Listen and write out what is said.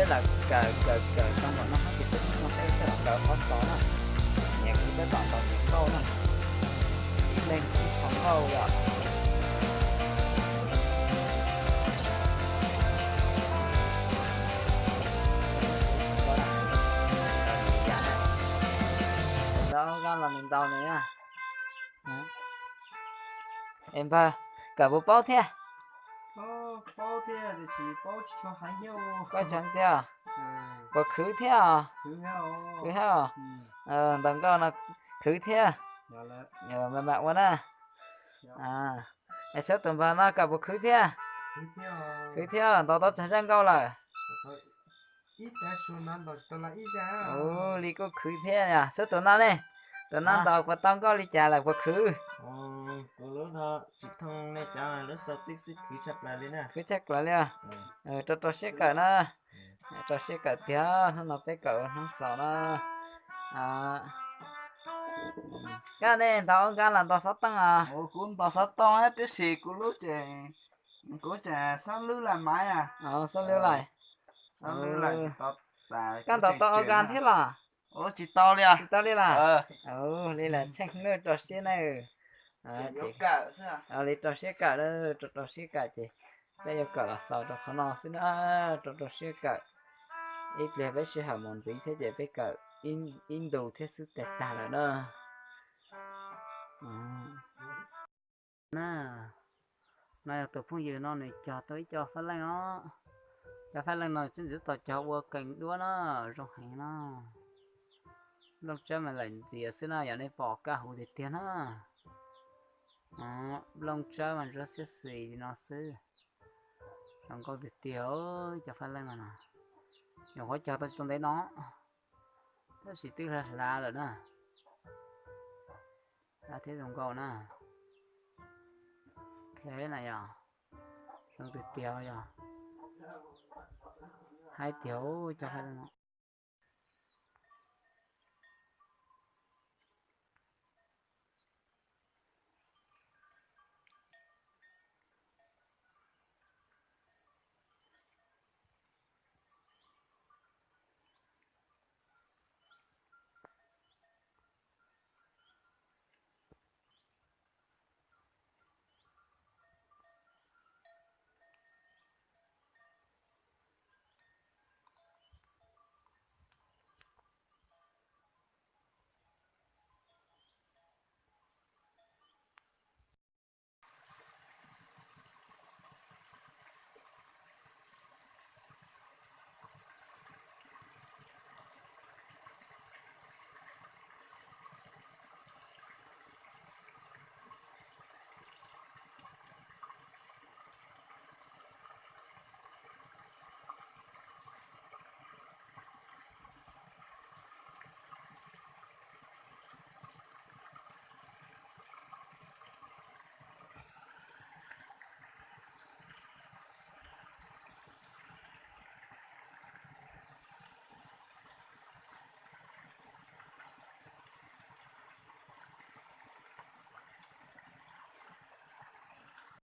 Lawm kawm kawm kawm tau npaum no ces peb mus tej coj los kawm qhov xov na. Niam kuv tab tom ntaus niam nkauj na. Ib leeg ib qho nkauj yom. Ntaus nws los nws ntaus nws na. Es npawg, kawm puas paub thiab? Paub thiab. Puas khwv thiab os? Khwv thiab os. Ntaus nkauj no khwv thiab. Mam mam ua na. Es seb tus npawg no kawm puas khwv thiab? Khwv thiab, ntaus tau tsawg zaj nkauj lawm? Ua li kuj khwv thiab. Seb tus no ne, tus no ntaus puas tau nkauj li cas lawm puas khwv? Khwv tshaj plaws li. Rau rau siab kawm na. Rau siab kawm tiag, hnub no peb kawm hnub xaus na. Koj ne, ntaus ua nka los ntaus xov tooj os? Kuv ntaus xov tooj tiam sis kuv lub ces kuv tseem xab lub lais maiv. Xab lub lais. Koj ntaus tau ua nka thiab los? Tsis tau li. Tsis tau li los? Li lawm tsheej na, rau siab na. Li rau siab kawm, rau rau siab kawm ces peb yuav kawm los xaus rau qhov no xwb na. Rau rau siab kawm, ib pliag peb sij hawm mus ntxiv thiab ces peb kawm ib ntu thiab xwb tag tag lawm na. Na, no yog tus phooj ywg no nws cog tau ib co fab leej os. Cov fab leej no tseem ntxim tos cog ua kees duab na, zoo heev na. Nplooj tsawb mas lawm ntxias xwb na, yog nej pom kaj huv tiag tiag na. Nplooj tsawb mas ntsuab xiab xis li no xwb. Zoo nkauj tiag tiag cov fab leej no na. Nyuam qhuav cog tau tsis tau ntev no, tab sis twb hlav hlav lawm na. Hlav thiab zoo nkauj na. Ok na yog, zoo tiag tiag yog. Haib tiag cov fab leej no.